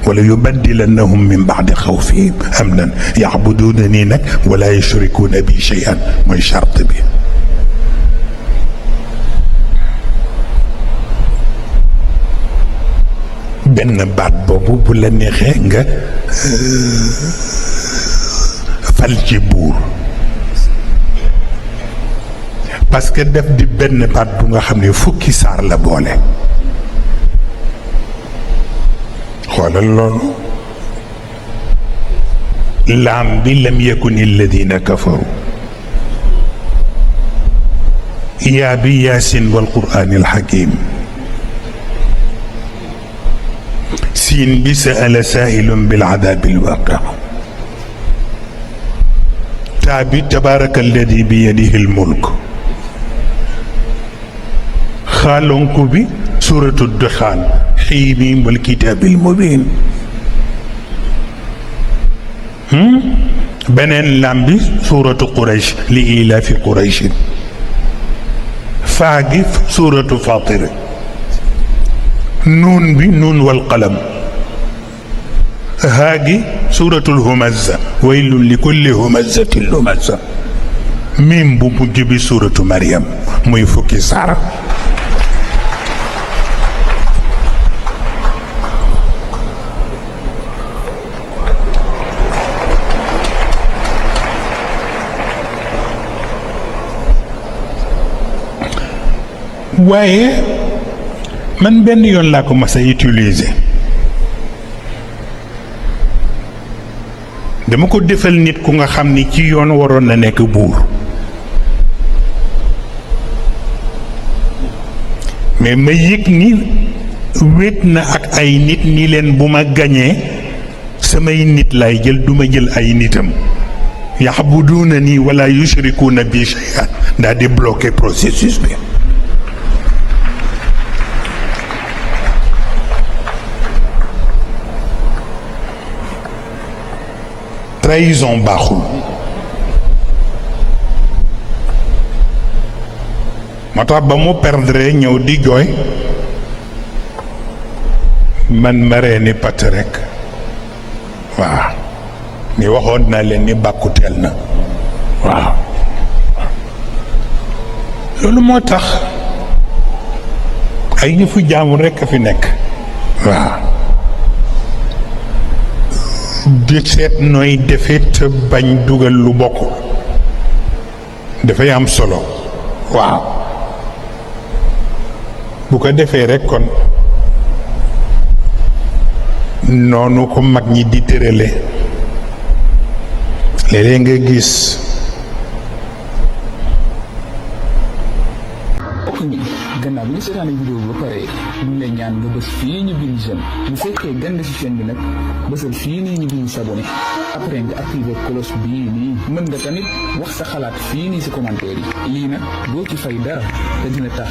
wala yubaddilannahum min baadi xawfihim amnan yacbudunani nag wala yushrikuuna bi cheyan mooy charte bi. benn baat boobu bu la neexee nga fal ci buur parce que def di benn baat bu nga xam ne fukki saar la boole. xoolal loolu laam bi lam yakuni alladina kafaru yaa bi yaasin wal qur'aani alxakim siin bi sa'ala saa'ilun bil adaabi alwaaqi taa bi tabaaraka alladi bi yadihi almulk xaalonku bi suuratu duxaan xiimiim wal kitaabil mubiin beneen lam bi suuratu quraysh li ilaafi qurayshin faa gi suuratu faatir nuun bi nuun wal qalam haa gi suuratul humaza waylun li kulli humazatin lumaza miim bu mujj bi suuratu Maryam muy fukki saar. waaye man benn yoon laa ko mas a utiliser dama ko defal nit ku nga xam ni ci yoon waroon na nekk buur mais ma yëg ni wéet na ak ay nit ni leen bu ma gañee samay nit lay jël duma jël ay nitam yaxbuduuna nii wala yushrikuuna bi shay'an ndaa di bloquer processus bi. trahison baaxul moo tax ba mu perdre ñëw di jooy man maree ni pat rekk waaw ni waxoon naa leen ni bàkku teel na waaw loolu moo tax ay ñëfu jaamul rekk a fi nekk waaw di seet nooy defee te bañ dugal lu bokk dafay am solo waaw bu ko defee rekk kon noonu ko mag ñi di tërale léeg-léeg nga gis gannaaw bi nga seetaane vidéo bi ba pare ñu ngi lay ñaan nga bës fii ñu bind j'aime bu fekkee gande ci chaîne bi nag bësal fii nii ñu bind s'abonné après nga activé cloche bii nii mën nga tamit wax sa xalaat fii nii ci commentaire yi lii nag doo ci fay dara te dina tax